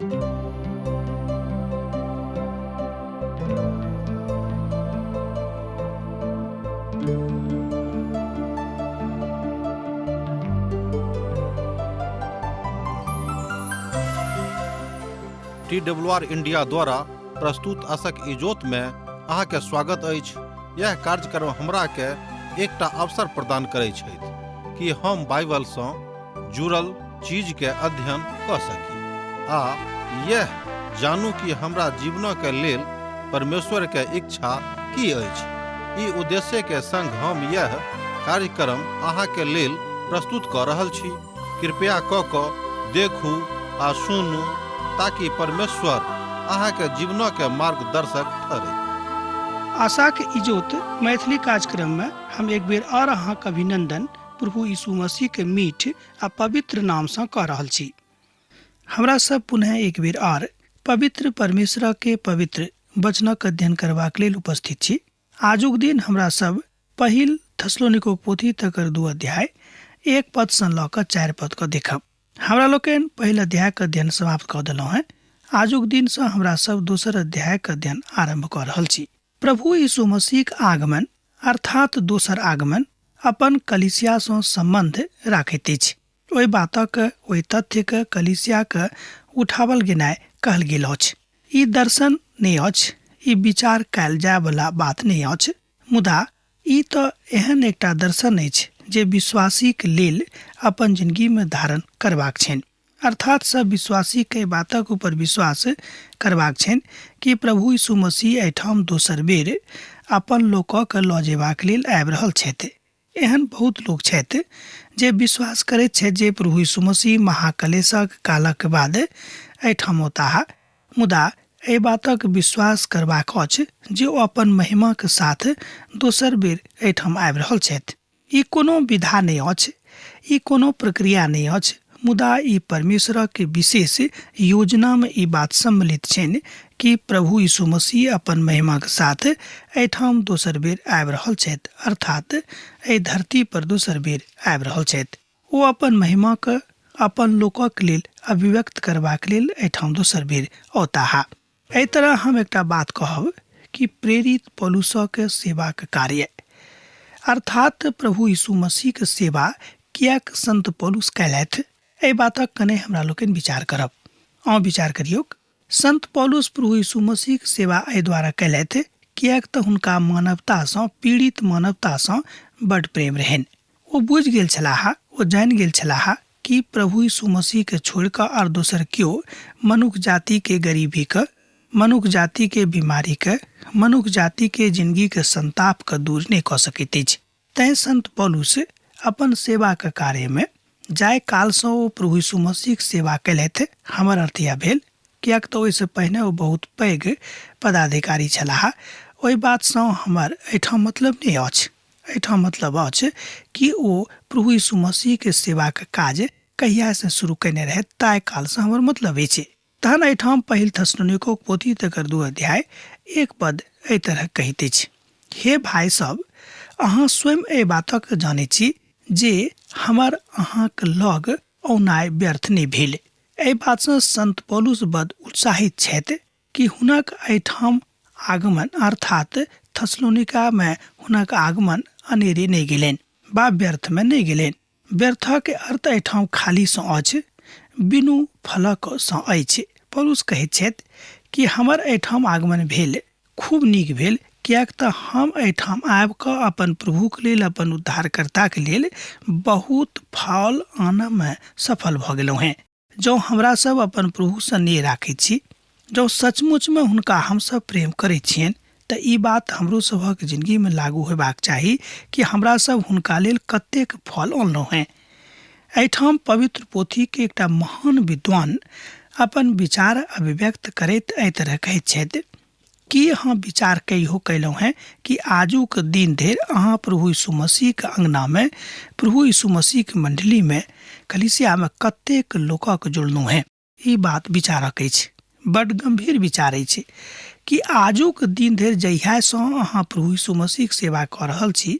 T W R India द्वारा प्रस्तुत असक इजोत में अहाँके स्वागत अछि। यह कार्यक्रम हमरा के एकटा अवसर प्रदान करै छथि कि हम बाइबल सँ जुड़ल चीज के अध्ययन कऽ सकी आ यह जानू कि हमरा जीवन के लेल परमेश्वर के इच्छा की अछि। ई उद्देश्य के संग हम यह कार्यक्रम अहाँ के लेल प्रस्तुत कऽ रहल छी। कृपया कऽ कऽ देखू आ सुनू ताकि परमेश्वर अहाँ के जीवन के मार्गदर्शक ठहरे। आशाक इजोत मैथिली कार्यक्रम में हम एक बेर और अहाँक अभिनंदन प्रभु यीशु मसीह के मीठ आ पवित्र नाम सँ कऽ रहल छी। हमरा सब पुनः एक बेर आर पवित्र परमेश्वर के पवित्र वचनक अध्ययन करबाक लेल उपस्थित छी। आजुक दिन हमरा सब पहिल थसलोनिकोक पोथी तकर 2 अध्याय 1 पद सँ लऽ कऽ 4 पद कऽ देखब। हमरा लोकनि पहिल अध्यायक अध्ययन समाप्त कऽ देलहुँ हेँ। आजुक दिन सँ हमरा सब दोसर अध्यायक अध्ययन आरम्भ कऽ रहल छी। प्रभु यीशु मसीहक आगमन अर्थात दोसर आगमन अपन कलीसिया सँ सम्बन्ध राखैत अछि। ओहि बातक, ओहि तथ्यक कलीसियाक उठावल गेनाइ कहल गेल अछि। ई दर्शन नहि अछि, ई विचार कयल जायवला बात नहि अछि, मुदा ई तऽ एहन एकटा दर्शन अछि जे विश्वासीक लेल अपन जिनगीमे धारण करबाक छनि। अर्थात सब विश्वासीक एहि बातक ऊपर विश्वास करबाक छनि कि प्रभु यीशु मसीह एहिठाम दोसर बेर अपन लोकक लऽ जेबाक लेल आबि रहल छथि। एहन बहुत लोक छथि जे विश्वास करैत छथि जे प्रभु यीशु मसीह महाकलेशक कालक बाद एहिठाम औताह, मुदा एहि बातक विश्वास करबाक अछि जे ओ अपन महिमाक साथ दोसर बेर एहिठाम आबि रहल छथि। ई कोनो विधा नहि अछि, ई कोनो प्रक्रिया नहि अछि, मुदा ई परमेश्वरक विशेष योजनामे ई बात सम्मिलित छनि कि प्रभु यीशु मसीह अपन महिमाक साथ एहिठाम दोसर बेर आबि रहल छथि, अर्थात एहि धरती पर दोसर बेर आबि रहल छथि। ओ अपन महिमाक अपन लोकक लेल अभिव्यक्त करबाक लेल एहिठाम दोसर बेर औताह। एहि तरह हम एकटा बात कहब कि प्रेरित पौलुसक सेवाक कार्य अर्थात प्रभु यीशु मसीहक सेवा किएक संत पौलुस कयलथि, एहि बातक कने हमरा लोकनि विचार करब। अहाँ विचार करियौक, संत पौलुस प्रभु यीशु मसीहक सेवा एहि द्वारा कयलथि किएक तऽ हुनका मानवतासँ, पीड़ित मानवतासँ बड्ड प्रेम रहनि। ओ बुझि गेल छलाह, ओ जानि गेल छलाह कि प्रभु यीशु मसीहके छोड़ि कऽ आर दोसर केओ मनुख जातिके गरीबीके, मनुख जातिके बीमारीके, मनुख जातिके जिनगीके संतापके दूर नहि कऽ सकैत अछि। तैं संत पौलुस अपन सेवाक कार्यमे जाहि कालसँ ओ प्रभु यीशु मसीहक सेवा कयलथि, हमर अर्थ इएह भेल, किएक तऽ ओहिसँ पहिने ओ बहुत पैघ पदाधिकारी छलाह, ओहि बातसँ हमर एहिठाम मतलब नहि अछि। एहिठाम मतलब अछि कि ओ प्रभु यीशु मसीहके सेवाक काज कहियासँ शुरू कयने रहथि, ताहि कालसँ हमर मतलब अछि। तहन एहिठाम पहिल थसलोनिकोक पोथी तकर 2 अध्याय 1 पद एहि तरह कहैत अछि, हे भाय सब, अहाँ स्वयं एहि बातक जानैत छी जे हमर अहाँक लग औनाइ व्यर्थ नहि भेल। एहि बातसँ संत पौलुस बड उत्साहित छथि कि हुनक एहिठाम आगमन अर्थात थसलोनिकामे हुनक आगमन अनेरे नहि गेलनि बा व्यर्थमे नहि गेलनि। व्यर्थक अर्थ एहिठाम खालीसँ अछि, बिनु फलक सँ अछि। पौलुस कहैत छथि कि हमर एहिठाम आगमन भेल खूब नीक भेल, किएक तऽ हम एहिठाम आबि कऽ अपन प्रभुक लेल, अपन उद्धारकर्ताक लेल बहुत फल आनऽमे सफल भऽ गेलहुँ हेँ। जँ हमरा सब अपन प्रभुसँ नेह राखैत छी, जँ सचमुचमे हुनका हमसब प्रेम करैत छियनि, तऽ ई बात हमरो सभक जिनगीमे लागू होयबाक चाही कि हमरा सब हुनका लेल कतेक फल अनलहुँ हेँ। एहिठाम पवित्र पोथीके एकटा महान विद्वान अपन विचार अभिव्यक्त करैत एहि तरह कहैत छथि, की अहाँ विचार कहियो कयलहुँ हेँ कि आजुक दिन धरि अहाँ प्रभु यीशु मसीहक अङ्गनामे, प्रभु यीशु मसीहक मण्डलीमे, कलीसियामे कतेक लोकक जुड़लहुँ हेँ? ई बात विचारक अछि, बड्ड गम्भीर विचार अछि कि आजुक दिन धरि जहियासँ अहाँ प्रभु यीशु मसीहक सेवा कऽ रहल छी,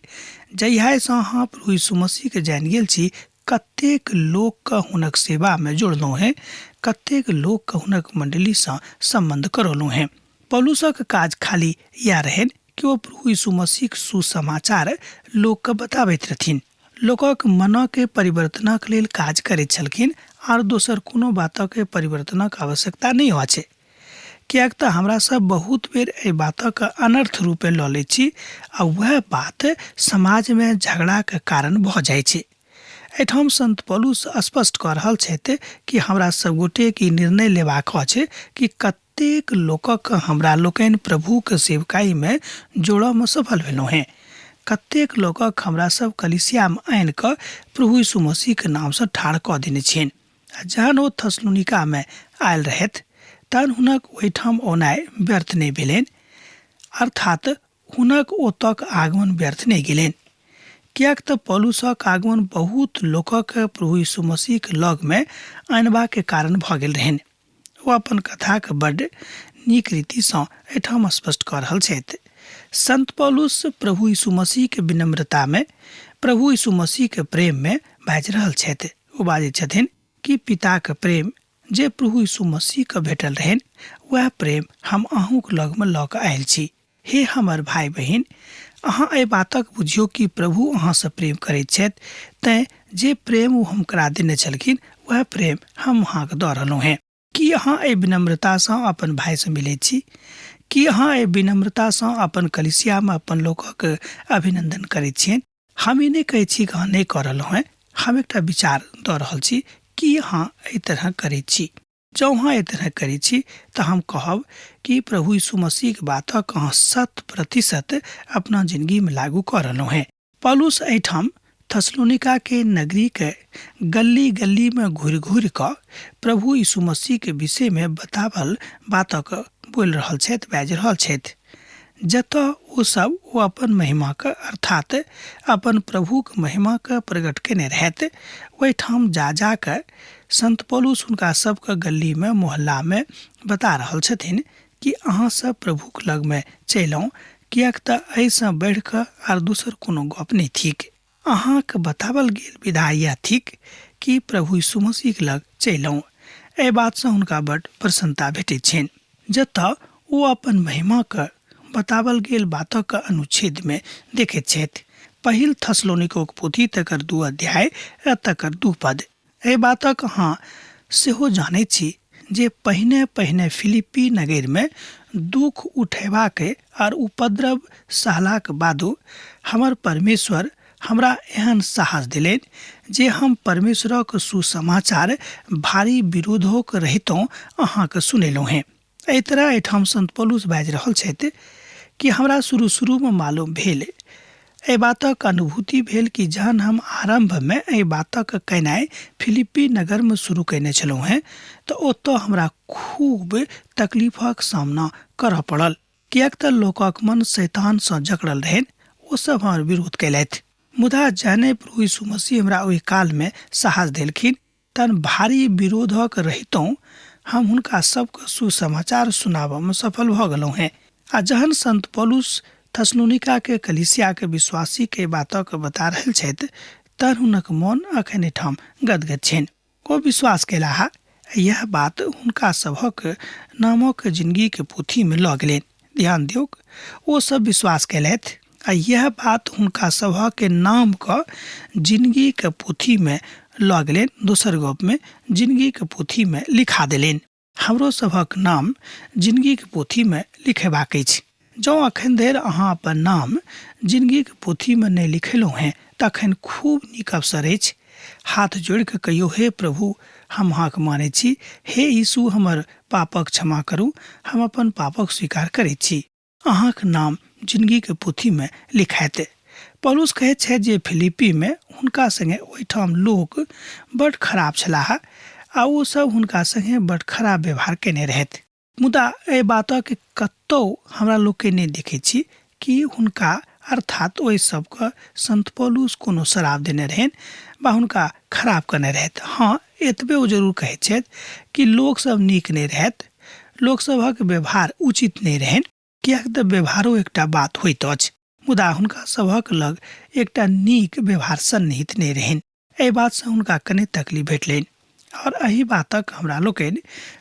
जहियासँ अहाँ प्रभु यीशु मसीहके जानि गेल छी, कतेक लोकके हुनक सेवामे जोड़लहुँ हेँ, कतेक लोकके हुनक मण्डलीसँ सम्बन्ध करौलहुँ हेँ। पौलुसक काज खाली इएह रहनि कि ओ प्रभु यीशु मसीहक सुसमाचार लोकके बताबैत रहथिन। लोकक मनके परिवर्तनक लेल काज करैत छलखिन आर दोसर कोनो बातक परिवर्तनक आवश्यकता नहि अछि। किएक तऽ हमरा सब बहुत बेर एहि बातक अनर्थ रूपे लऽ लै छी आ वएह बात समाजमे झगड़ाक कारण भऽ जाइ छै। एहिठाम संत पौलुस स्पष्ट कऽ रहल छथि कि हमरा सब गोटेक ई निर्णय लेबाक अछि कि कतेक लोकक हमरा लोकनि प्रभुक सेवकाईमे जोड़ऽमे सफल भेलहुँ हेँ। कतेक लोकक हमरा सब कलीसियामे आनि कऽ प्रभु यीशु मसीहक नामसँ ठाढ़ कऽ देने छियनि। आ जहन ओ थसलुनिकामे आयल रहथि तहन हुनक ओहिठाम औनाइ व्यर्थ नहि भेलनि, अर्थात हुनक ओतऽक आगमन व्यर्थ नहि गेलनि, किएक तँ पौलुसक आगमन बहुत लोकक प्रभु यीशु मसीहक लगमे आनबाक कारण भऽ गेल रहनि। ओ अपन कथाक बड्ड नीक रीतिसँ एहिठाम स्पष्ट कऽ रहल छथि। संत पौलुस प्रभु यीशु मसीहक विनम्रतामे, प्रभु यीशु मसीहक प्रेममे बाजि रहल छथि। ओ बाजै छथिन कि पिताक प्रेम जे प्रभु यीशु मसीहके भेटल रहनि, वएह प्रेम हम अहूँक लगमे लऽ कऽ आयल छी। हे हमर भाय बहिन, अहाँ एहि बातक बुझियौ कि प्रभु अहाँसँ प्रेम करैत छथि, तैँ जे प्रेम ओ हमकरा देने छलखिन वएह प्रेम हम अहाँके दऽ रहलहुँ हेँ। की अहाँ एहि विनम्रतासँ अपन भायसँ मिलैत छी? की अहाँ एहि विनम्रतासँ अपन कलिसियामे अपन लोकक अभिनन्दन करैत छियनि? हम ई नहि कहै छी कि अहाँ नहि कऽ रहलहुँ हेँ, हम एकटा विचार दऽ रहल छी कि अहाँ एहि तरह करैत छी। जँ अहाँ एहि तरह करैत छी तऽ हम कहब कि प्रभु यीशु मसीहक बातक अहाँ 100% अपना जिनगीमे लागू कऽ रहलहुँ हेँ। पौलुस एहिठाम थसलोनिका के नगरी के गल्ली गल्ली में घुरि घुरि कऽ प्रभु यीशु मसीह के विषय में बतावल बातक बोलि रहल छथि, बाजि रहल छथि, जतऽ ओ सब ओ अपन महिमाक अर्थात अपन प्रभुक महिमाक प्रकट केने रहथि, ओहिठाम जा जा कऽ संत पौलुस हुनका सबके गल्ली में मोहल्ला में बता रहल छथिन कि अहाँ सब प्रभुक लग में चलि किएक तऽ एहिसँ बढ़ि कऽ आर दोसर कोनो गप नहि थिक। अहाँक बतावल गेल विधा इएह थिक कि प्रभु यीशु मसीहक लग चलि एहि बातसँ हुनका बड्ड प्रसन्नता भेटैत छनि, जतऽ ओ अपन महिमाक बतावल गेल बातक अनुच्छेदमे देखैत छथि। पहिल थसलोनिकोक पोथी तकर 2 अध्याय आ तकर 2 पद। एहि बातक अहाँ सेहो जानैत छी जे पहिने पहिने फिलिप्पी नगरमे दुख उठेबाक आर उपद्रव सहलाक बादो हमर परमेश्वर हमरा एहन साहस देलनि जे हम परमेश्वरक सुसमाचार भारी विरोधोक रहितहुँ अहाँके सुनेलहुँ हेँ। एहि तरह एहिठाम संत पौलुस बाजि रहल छथि कि हमरा शुरू शुरूमे मालूम भेल, एहि बातक अनुभूति भेल कि जहन हम आरम्भमे एहि बातक केनाइ फिलिप्पी नगरमे शुरू कयने छलहुँ हेँ तऽ ओतऽ हमरा खूब तकलीफक सामना करऽ पड़ल, किएक तऽ लोकक मन शैतानसँ जकड़ल रहनि, ओ सब हमर विरोध कयलथि। मुदा जहने प्रभु यीशु मसीह हमरा ओहि कालमे साहस देलखिन तहन भारी विरोधक रहितहुँ हम हुनका सबके सुसमाचार सुनाबऽमे सफल भऽ गेलहुँ हेँ। आ जहन संत पौलुस थसलुनिकाके कलीसियाके विश्वासीके बातक बता रहल छथि तहन हुनक मन अखन एहिठाम गदगद छनि। ओ विश्वास कयलाह आ इएह बात हुनका सभक नामक जिनगीके पोथीमे लऽ गेलनि। ध्यान दियौक, ओ सब विश्वास कयलथि आ इएह बात हुनका सभक नामके जिनगीके पोथीमे लऽ गेलनि, दोसर गपमे जिनगीके पोथीमे लिखा देलनि। हमरो सभक नाम जिनगीके पोथीमे लिखेबाक अछि। जँ अखन धरि अहाँ अपन नाम जिनगीके पोथीमे नहि लिखेलहुँ हेँ तखन खूब नीक अवसर अछि। हाथ जोड़ि कऽ कहियौ, हे प्रभु, हम अहाँके मानै छी। हे यीशु, हमर पापक क्षमा करू। हम अपन पापक स्वीकार करैत छी। अहाँक नाम जिनगीके पोथीमे लिखायत। पौलुस कहैत छथि जे फिलिप्पीमे हुनका संगे ओहिठाम लोक बड्ड खराब छलाह आ ओ सब हुनका संगे बड्ड खराब व्यवहार केने रहथि। मुदा एहि बातक कतौ हमरा लोकके नहि देखैत छी कि हुनका अर्थात ओहि सबके संत पौलुस कोनो श्राप देने रहनि बा हुनका खराब करने रहथि। हँ, एतबे ओ जरूर कहैत छथि कि लोक सब नीक नहि रहथि, लोक सभक व्यवहार उचित नहि रहनि, किएक तऽ व्यवहारो एकटा बात होइत अछि, मुदा हुनका सभक लग एकटा नीक व्यवहार सन्निहित नहि रहनि। एहि बातसँ हुनका कने तकलीफ भेटलनि आओर एहि बातक हमरा लोकनि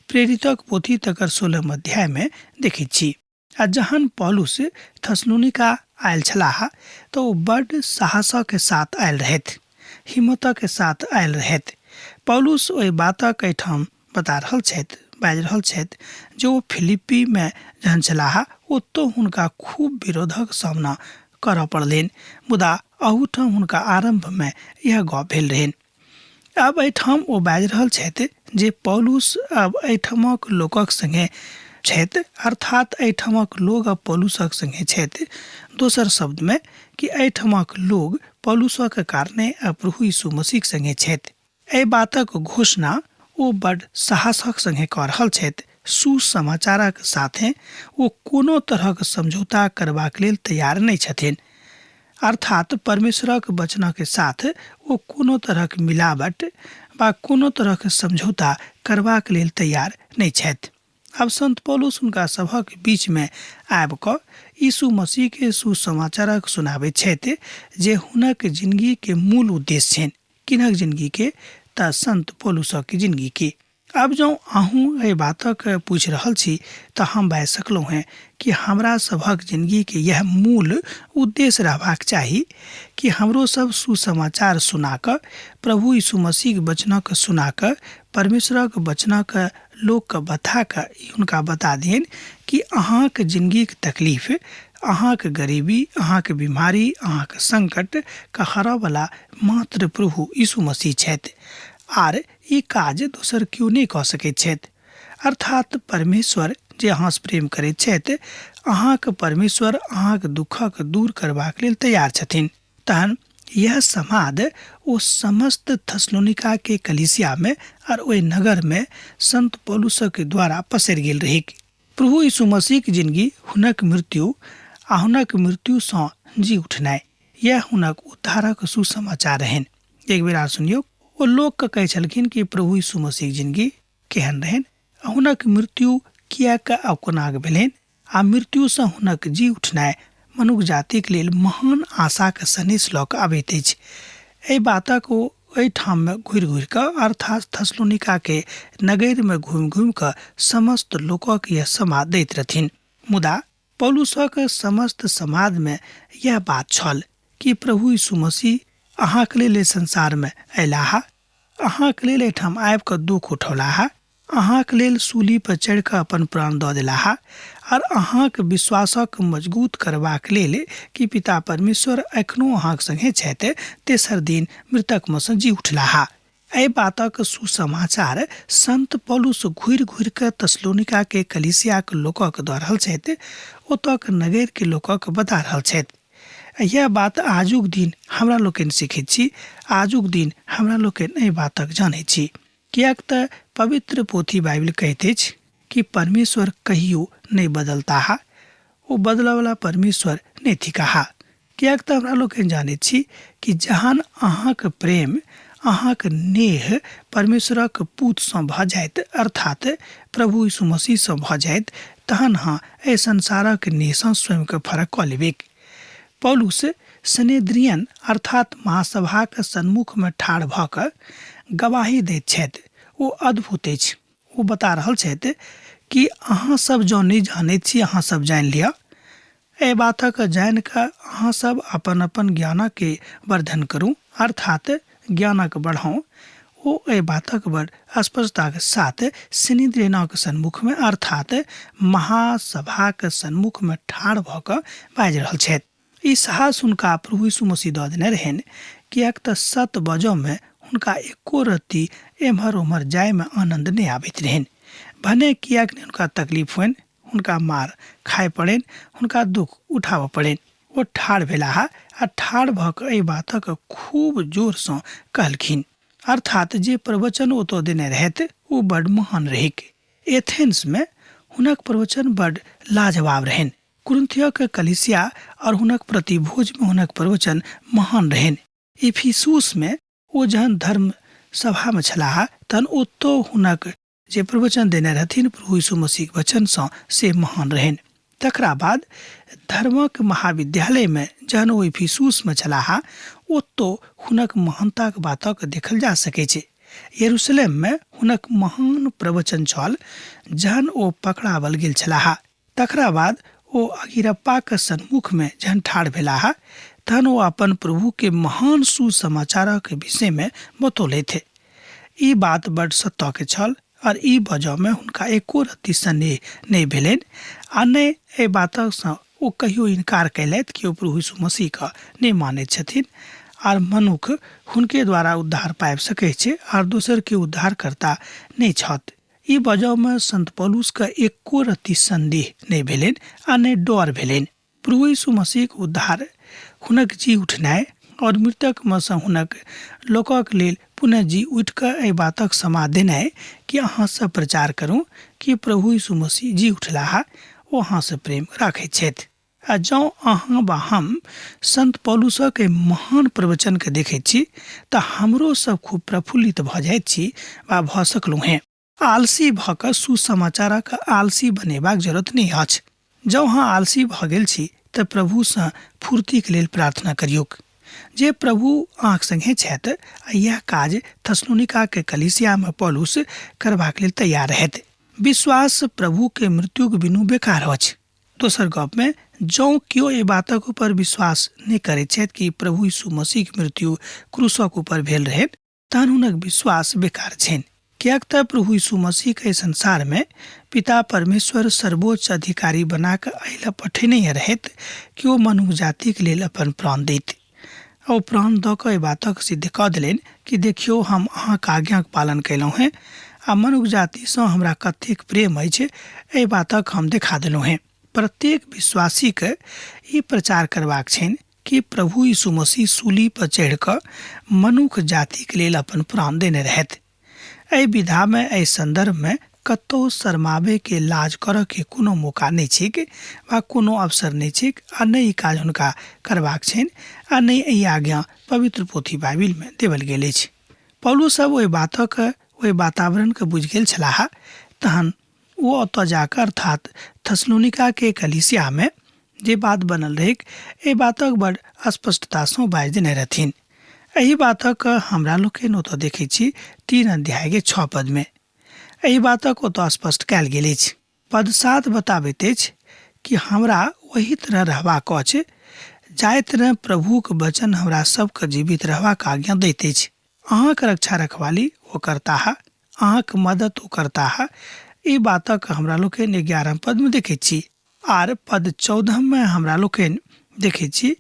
प्रेरितक पोथी तकर 16 अध्यायमे देखैत छी। आ जहन पौलुस थसलुनिका आयल छलाह तऽ ओ बड्ड साहसक साथ आयल रहथि, हिम्मतक साथ आयल रहथि। पौलुस ओहि बातक एहिठाम बता रहल छथि, बाजि रहल छथि जे ओ फिलिप्पीमे जहन छलाह ओतौ हुनका खूब विरोधक सामना करऽ पड़लनि, मुदा अहूठाम हुनका आरम्भमे इएह गप भेल रहनि। आब एहिठाम ओ बाजि रहल छथि जे पौलुस आब एहिठामक लोकक संगे छथि, अर्थात एहिठामक लोक आब पौलुसक संगे छथि। दोसर शब्दमे कि एहिठामक लोक पौलुसक कारणे आब प्रभु यीशु मसीहक संगे छथि। एहि बातक घोषणा ओ बड साहसक संगे कऽ रहल छथि। सुसमाचारक साथे ओ कोनो तरहक समझौता करबाक लेल तैयार नहि छथिन। अर्थात परमेश्वरक वचनक साथ ओ कोनो तरहक मिलावट वा कोनो तरहक समझौता करबाक लेल तैयार नहि छथि। आब संत पौलुस हुनका सभक बीचमे आबि कऽ यीशु मसीह के सुसमाचारक सुनाबैत छथि जे हुनक जिनगी के मूल उद्देश्य छनि। किनक जिनगी के? तऽ संत पौलुसक जिनगी के। आब जँ अहूँ एहि बातक पूछि रहल छी तऽ हम बाजि सकलहुँ हेँ कि हमरा सभक जिनगीके इएह मूल उद्देश्य रहबाक चाही कि हमरो सब सुसमाचार सुना कऽ प्रभु यीशु मसीहक वचनक सुना कऽ परमेश्वरक वचनक लोकके बता कऽ हुनका बता दियनि कि अहाँक जिनगीक तकलीफ, अहाँक गरीबी, अहाँक बीमारी, अहाँक संकट के हरऽवला मात्र प्रभु यीशु मसीह छथि आर ई काज दोसर केओ नहि कऽ सकैत छथि। अर्थात परमेश्वर जे अहाँसँ प्रेम करैत छथि, अहाँक परमेश्वर अहाँक दुःखक दूर करबाक लेल तैयार छथिन। तहन यह समाद ओ समस्त थसलोनिका के कलीसिया में और ओहि नगर में संत पौलुसक द्वारा पसरि गेल रहैक। प्रभु यीशु मसीहक जिनगी, हुनक मृत्यु आ हुनक मृत्युसँ जी उठनाइ, यैह हुनक उद्धारक सुसमाचार रहनि। एक बेर आर सुनियौ, ओ लोकके कहै छलखिन कि प्रभु यीशु मसीहक जिनगी केहन रहनि आ हुनक मृत्यु किएक आ कोनाक भेलनि आ मृत्युसँ हुनक जी उठनाइ मनुख जातिक लेल महान आशाक सनेस लऽ कऽ अबैत अछि। एहि बातक ओ एहिठाममे घुरि-घुरि कऽ अर्थात थसलोनिकाके नगरिमे घूमि-घूमि कऽ समस्त लोकक यह समाद दैत रहथिन। मुदा पौलुसक समस्त समादमे यह बात छल कि प्रभु यीशु मसीह अहाँक लेल एहि संसारमे अयलाह, अहाँक लेल एहिठाम आबि कऽ दुःख उठौलाह, अहाँक लेल सूली पर चढ़ि कऽ अपन प्राण दऽ देलाह आर अहाँक विश्वासक मजगूत करबाक लेल कि पिता परमेश्वर एखनो अहाँक संगे छथि, तेसर दिन मृतकमे सँ जी उठलाह। एहि बातक सुसमाचार संत पौलुस घुरि-घुरि कऽ तसलोनिका के कलीसियाक लोकक दऽ रहल छथि, ओतऽक नगर के लोकक बता रहल छथि। यैह बात आजुक दिन हमरा लोकनि सीखैत छी, आजुक दिन हमरा लोकनि एहि बातक जानैत छी। किएक तऽ पवित्र पोथी बाइबिल कहैत अछि कि परमेश्वर कहियो नहि बदलताह, ओ बदलऽवला परमेश्वर नहि थिकाह। किएक तऽ हमरा लोकनि जानैत छी कि जहन अहाँक प्रेम, अहाँक नेह परमेश्वरक पूतसँ भऽ जायत, अर्थात प्रभु यीशु मसीहसँ भऽ जायत, तहन अहाँ एहि संसारक नेहसँ स्वयंके फरक कऽ लेबैक। पौलुस सनेद्रियन अर्थात महासभाक सन्मुखमे ठाढ़ भऽ कऽ गवाही दैत छथि। ओ अद्भुत अछि। ओ बता रहल छथि कि अहाँ सब जँ नहि जानैत छी, अहाँ सब जानि लिअ। एहि बातक जानि कऽ अहाँ सब अपन-अपन ज्ञानक वर्धन करू, अर्थात ज्ञानक बढ़ाउ। ओ एहि बातक बड़ स्पष्टताक साथ सिनिद्रेनक सन्मुखमे अर्थात महासभाक सन्मुखमे ठाढ़ भऽ कऽ बाजि रहल छथि। ई साहस हुनका प्रभु यीशु मसीह दऽ देने रहनि, किएक तँ सत बजऽमे हुनका एको रत्ती एम्हर-ओम्हर जायमे आनन्द नहि आबैत रहनि। भने किएक नहि हुनका तकलीफ होइन, हुनका मार खाय पड़नि, हुनका दुःख उठाबऽ पड़नि। ओ ठाढ़ भेलाह आ ठाढ़ भऽ कऽ एहि बातक खूब जोरसँ कहलखिन। अर्थात जे प्रवचन ओतऽ देने रहथि ओ बड्ड महान रहैक। एथेंसमे हुनक प्रवचन बड्ड लाजवाब रहनि। कुरिन्थियक कलीसिया और हुनक प्रतिभोजमे हुनक प्रवचन महान रहनि। इफिसुसमे ओ जहन धर्म सभामे छलाह तहन ओतौ हुनक जे प्रवचन देने रहथिन प्रभु यीशु मसीहक वचनसँ से महान रहनि। तकरा बाद धर्मक महाविद्यालयमे जहन ओ इफिसुसमे छलाह ओतौ हुनक महानताक बातक देखल जा सकै छै। यरूशलेम मे हुनक महान प्रवचन छल जहन ओ पकड़ावल गेल छलाह। तकरा बाद ओ अगिरप्पाक सन्मुख मे जहन ठाढ़ भेलाह तहन ओ अपन प्रभु के महान सुसमाचारक विषय मे बतौलथि। ई बात बड सत्य के छल और ई वजह मे हुनका एको रत्ती स्नेह नहि भेलनि आ नहि एहि बातक सँ ओ कहियो इनकार कयलथि कि ओ प्रभु यीशु मसीह के नहि मानैत छथिन आर मनुख हुनके द्वारा उद्धार पाबि सकैत छै आर दोसर के उद्धारकर्ता नहि छथि। ई वजह मे संत पौलुस के एको रत्ती संदेह नहि भेलनि आ नहि डर भेलनि। प्रभु यीशु मसीहक उद्धार, हुनक जी उठनाइ और मृतक मे सँ हुनक लोकक लेल पुनः जी उठि कऽ एहि बातक समाद देनाइ कि अहाँ सब प्रचार करू कि प्रभु यीशु मसीह जी उठलाह, ओ अहाँ सँ प्रेम राखैत छथि। आ जँ अहाँ वा हम संत पौलुसक एहि महान प्रवचन के देखैत छी तऽ हमरो सब खूब प्रफुल्लित भऽ जाइत छी वा भऽ सकलहुँ हेँ। आलसी भऽ कऽ सुसमाचारक आलसी बनेबाक जरूरत नहि अछि। जँ अहाँ आलसी भऽ गेल छी तऽ प्रभुसँ फुर्तीक लेल प्रार्थना करियौक। जे प्रभु अहाँक संगे छथि आ इएह काज थसलोनिकाके कलीसियामे पौलुस करबाक लेल तैयार रहथि। विश्वास प्रभुके मृत्युक बिनु बेकार अछि। दोसर गपमे जँ केओ एहि बातक ऊपर विश्वास नहि करैत छथि कि प्रभु यीशु मसीहक मृत्यु क्रूसक ऊपर भेल रहनि तहन हुनक विश्वास बेकार छनि, किएक तँ प्रभु यीशु मसीहके एहि संसारमे पिता परमेश्वर सर्वोच्च अधिकारी बना कऽ एहि लए पठेने रहैत कि ओ मनुख जातिक लेल अपन प्राण दैत। ओ प्राण दऽ कऽ एहि बातक सिद्ध कऽ देलनि कि देखियौ हम अहाँक आज्ञाक पालन कयलहुँ हेँ आ मनुख जातिसँ हमरा कतेक प्रेम अछि एहि बातक हम देखा देलहुँ हेँ। प्रत्येक विश्वासीके ई प्रचार करबाक छनि कि प्रभु यीशु मसीह सूली पर चढ़ि कऽ मनुख जातिक लेल अपन प्राण देने रहथि। एहि विधामे एहि सन्दर्भमे कतहु शरमाबयके लाज करऽके कोनो मौका नहि छैक वा कोनो अवसर नहि छैक आ नहि ई काज हुनका करबाक छनि आ नहि एहि आज्ञा पवित्र पोथी बाइबिलमे देवल गेल अछि। पौलुस सब ओहि बातक ओहि वातावरणके बुझि गेल छलाह तहन ओ ओतऽ जाकऽ अर्थात थसलोनिकाके कलीसियामे जे बात बनल रहैक एहि बातक बड़ स्पष्टतासँ बाजि देने रहथिन। एहि बातक हमरा लोकनि ओतऽ देखैत छी 3 अध्यायके 6 पदमे। एहि बातक ओतऽ स्पष्ट कयल गेल अछि। पद 7 बताबैत अछि कि हमरा ओही तरह रहबाक अछि जाहि तरह प्रभुक वचन हमरा सबके जीवित रहबाक आज्ञा दैत अछि। अहाँक रक्षा रखवाली ओ करताह, अहाँक मदद ओ करताह। ई बातक हमरा लोकनि 11 पदमे देखैत छी। आर पद 14 मे हमरा लोकनि देखैत छी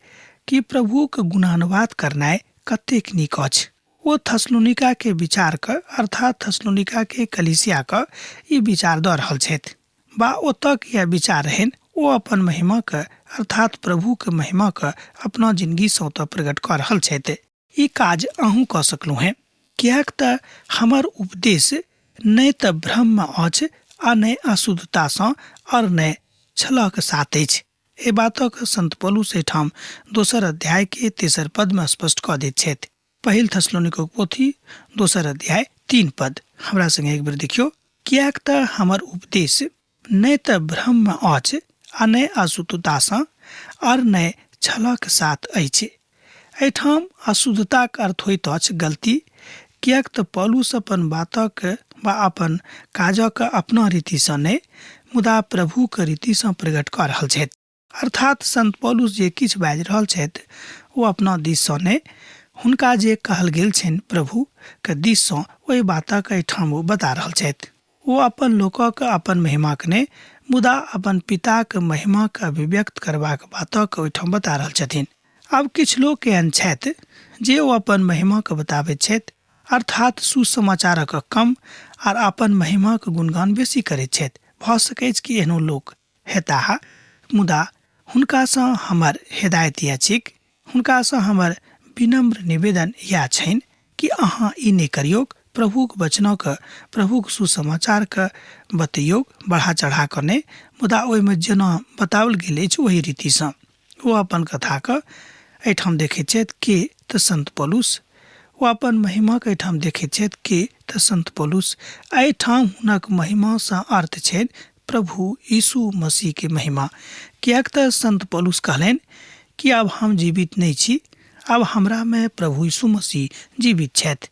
कि प्रभुक गुणानुवाद करनाइ कतेक नीक अछि। ओ थसलोनिका के विचार क अर्थात थसलोनिका के कलीसिया क ई विचार दऽ रहल छथि वा ओतऽ के यैह विचार रहनि। ओ अपन महिमा क अर्थात प्रभुक महिमा क अपना जिनगी सँ ओतऽ प्रकट कऽ रहल छथि। ई काज अहूँ कऽ सकलहुँ हेँ, किएक तँ हमर उपदेश नहि तँ भ्रममे अछि आ नहि अशुद्धतासँ और नहि छलक साथ अछि। एहि बातक संत पौलुस एहिठाम दोसर अध्याय के तेसर पद मे स्पष्ट कऽ दैत छथि। पहिल थेसलोनिकोक पोथी दोसर अध्याय 3 पद हमरा संगे एक बेर देखियौ। किएक तँ हमर उपदेश नहि तँ भ्रममे अछि आ नहि अशुद्धतासँ और नहि छलक साथ अछि। एहिठाम अशुद्धताक अर्थ होइत अछि गलती, किएक तँ पौलुस अपन बातक वा अपन काजक अपना रीतिसँ नहि, मुदा प्रभुक रीतिसँ प्रकट कऽ रहल छथि। अर्थात संत पौलुस जे किछु बाजि रहल छथि ओ अपना दिससँ नहि, हुनका जे कहल गेल छनि प्रभुक दिससँ ओहि बातक एहिठाम ओ बता रहल छथि। ओ अपन लोकक अपन महिमाक नहि, मुदा अपन पिताक महिमाक अभिव्यक्त करबाक बातक ओहिठाम बता रहल छथिन। आब किछु लोक एहन छथि जे ओ अपन महिमाक बताबैत छथि, अर्थात सुसमाचारक कम आर अपन महिमाक गुणगान बेसी करैत छथि। भऽ सकैछ कि एहनो लोक हेताह, मुदा हुनकासँ हमर हिदायत इएह छैक, हुनकासँ हमर विनम्र निवेदन इएह छनि कि अहाँ ई नहि करियौक, प्रभुक वचनक, प्रभुक सुसमाचारके बतैयौक, बढ़ा चढ़ा कऽ नहि, मुदा ओहिमे जेना बताओल गेल अछि ओही रीतिसँ। ओ अपन कथाके एहिठाम देखैत छथि के तऽ संत पौलुस, ओ अपन महिमाके एहिठाम देखैत छथि के तऽ संत पौलुस। एहिठाम हुनक महिमासँ अर्थ छनि प्रभु यीशु मसीह के महिमा, किएक तऽ संत पौलुस कहलनि कि आब हम जीवित नहि छी, आब हमरामे प्रभु यीशु मसीह जीवित छथि।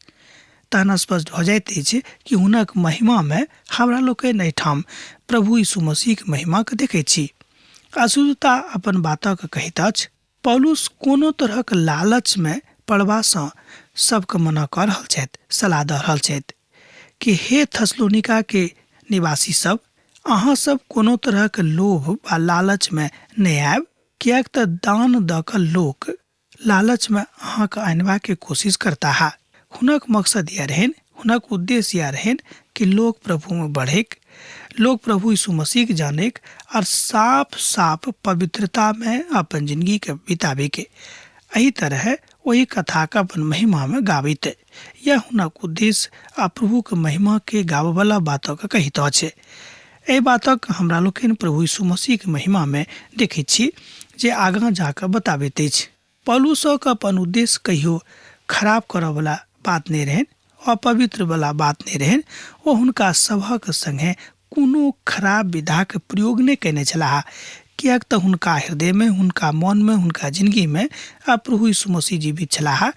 तहन स्पष्ट भऽ जाइत अछि कि हुनक महिमामे हमरा लोकनि एहिठाम प्रभु यीशु मसीहक महिमाके देखैत छी। अशुद्धता अपन बातक कहैत अछि। पौलुस कोनो तरहक लालचमे पड़बासँ सबके मना कऽ रहल छथि, सलाह दऽ रहल छथि कि हे थसलोनिका के निवासी सब, अहाँ सब कोनो तरहक लोभ वा लालचमे नहि आयब, किएक तऽ दान दऽ कऽ लोक लालचमे अहाँके अनबाके कोशिश करताह। हुनक मकसद इएह रहनि, हुनक उद्देश्य इएह रहनि कि लोक प्रभुमे बढ़ैक, लोक प्रभु यीशु मसीहके जानैक आओर साफ साफ पवित्रतामे अपन जिंदगीके बिताबैके। एहि तरह ओहि कथाके अपन महिमामे गाबैत। यह हुनक उद्देश्य आ प्रभुके महिमाके गाबऽवला बातक कहैत अछि। एहि बातक हमरा लोकनि प्रभु यीशु मसीहके महिमामे देखैत छी जे आगाँ जाकऽ बताबैत अछि। पौलुसक अपन उद्देश्य कहियो खराब करऽवला बात नहि रहनि, अपवित्रवला बात नहि रहनि। ओ हुनका सभक संगे कोनो खराब विधाक प्रयोग नहि कयने छलाह, किएक तऽ हुनका हृदयमे, हुनका मोनमे, हुनका जिनगीमे आब प्रभु यीशु मसीह जीवित छलाह,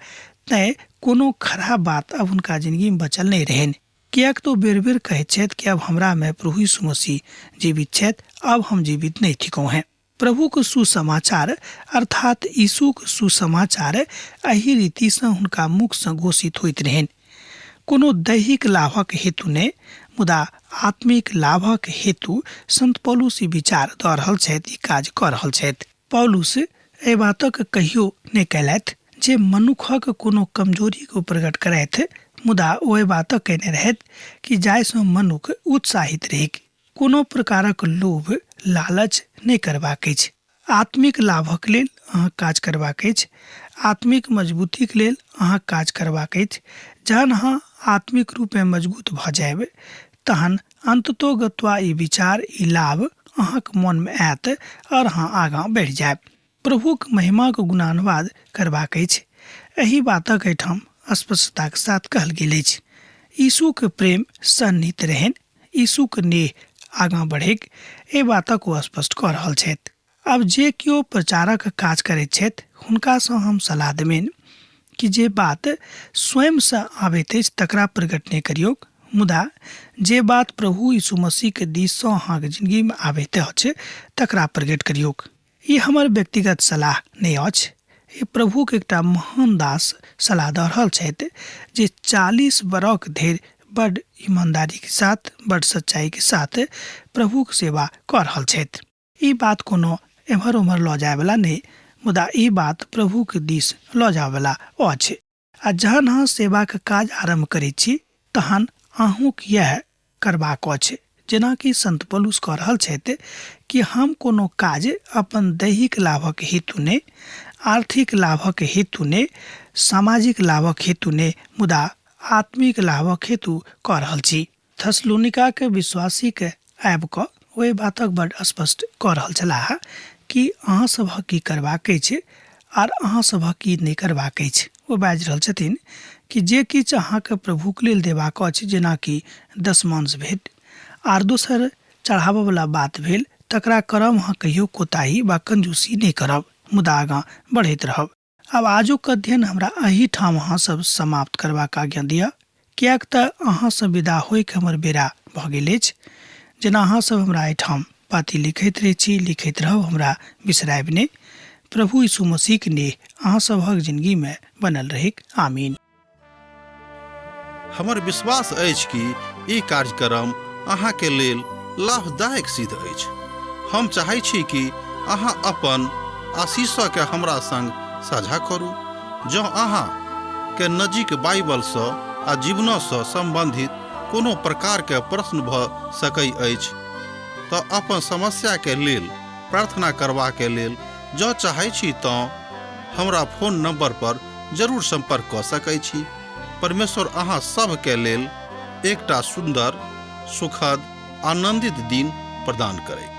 तैँ कोनो खराब बात आब हुनका जिनगीमे बचल नहि रहनि। किएक तऽ ओ बेर-बेर कहैत छथि कि आब हमरामे प्रभु यीशु मसीह जीवित छथि, आब हम जीवित नहि थिकहुँ हेँ। प्रभुक सुसमाचार अर्थात यीशुक सुसमाचार एहि रीतिसँ हुनका मुखसँ घोषित होइत रहनि। कोनो दैहिक लाभक हेतु नहि, मुदा आत्मिक लाभक हेतु संत पौलुस ई विचार दऽ रहल छथि, ई काज कऽ रहल छथि। पौलुस एहि बातक कहियो नहि कयलथि जे मनुखक कोनो कमजोरीक ओ प्रकट करथि, मुदा ओ एहि बातक कयने रहथि कि जाहिसँ मनुख उत्साहित रहैक। कोनो प्रकारक लोभ लालच नहि करबाक अछि। आत्मिक लाभक लेल अहाँ काज करबाक अछि। आत्मिक मजबूतीक लेल अहाँ काज करबाक अछि। जहन अहाँ आत्मिक रूपेँ मजबूत भऽ जायब तहन अन्ततोगत्वा ई विचार, ई लाभ अहाँक मोनमे आयत आओर अहाँ आगाँ बढ़ि जायब। प्रभुक महिमाक गुणानुवाद करबाक अछि। एहि बातक एहिठाम स्पष्टताक साथ कहल गेल अछि। यीशुक प्रेम सन्निहित रहनि, यीशुक नेह आगाँ बढ़ैक, एहि बातक ओ स्पष्ट कऽ रहल छथि। आब जे केओ प्रचारक काज करैत छथि हुनकासँ हम सलाह देबनि कि जे बात स्वयंसँ आबैत अछि तकरा प्रकट नहि करियौक, मुदा जे बात प्रभु यीशु मसीहके दिससँ अहाँके जिनगीमे आबैत अछि तकरा प्रकट करियौक। ई हमर व्यक्तिगत सलाह नहि अछि, ई प्रभुक एकटा महान दास सलाह दऽ रहल छथि जे 40 बरख धरि बड्ड ईमानदारीके साथ, बड्ड सच्चाइके साथ प्रभुक सेवा कऽ रहल छथि। ई बात कोनो एम्हर ओम्हर लऽ जायवला नहि, मुदा ई बात प्रभुक दिस लऽ जायवला अछि। आ जहन अहाँ सेवाक काज आरम्भ करैत छी तहन अहूँक इएह करबाक अछि, जेनाकि संत पौलुस कऽ रहल छथि कि हम कोनो काज अपन दैहिक लाभक हेतु नहि, आर्थिक लाभक हेतु नहि, सामाजिक लाभक हेतु नहि, मुदा आत्मिक लाभक हेतु कऽ रहल छी। थसलुनिकाक विश्वासीक आबि कऽ ओहि बातक बड स्पष्ट कऽ रहल छलाह कि अहाँ सभक की करबाक अछि आर अहाँ सभक की नहि करबाक अछि। ओ बाजि रहल छथिन कि जे किछु अहाँके प्रभुक लेल देबाक अछि, जेनाकि दशमांश भेट आर दोसर चढ़ाबऽवला बात भेल, तकरा करब अहाँ कहियो कोताही वा कंजूसी नहि करब, मुदा आगाँ बढ़ैत रहब। आब आजुक अध्ययन हमरा एहिठाम अहाँ सब समाप्त करबाक आज्ञा दिअ, किएक तऽ अहाँसँ विदा होइके हमर बेरा भऽ गेल अछि। जेना अहाँ सब हमरा एहिठाम पाती लिखैत रहै छी, लिखैत रहब, हमरा बिसरायब नहि। प्रभु यीशु मसीहक नेह अहाँ सबहक जिनगीमे बनल रहैक। आमीन। हमर विश्वास अछि कि ई कार्यक्रम अहाँके लेल लाभदायक सिद्ध अछि। हम चाहै छी कि अहाँ अपन आशीषके हमरा संग साझा करू। जँ अहाँ के नजीक बाइबलसँ आ जीवनसँ सम्बन्धित कोनो प्रकारके प्रश्न भऽ सकै अछि तऽ अपन समस्याके लेल प्रार्थना करबाके लेल जँ चाहै छी तँ हमरा फोन नंबर पर जरूर संपर्क कऽ सकै छी। परमेश्वर अहाँ सभके लेल एकटा सुन्दर, सुखद, आनंदित दिन प्रदान करैत।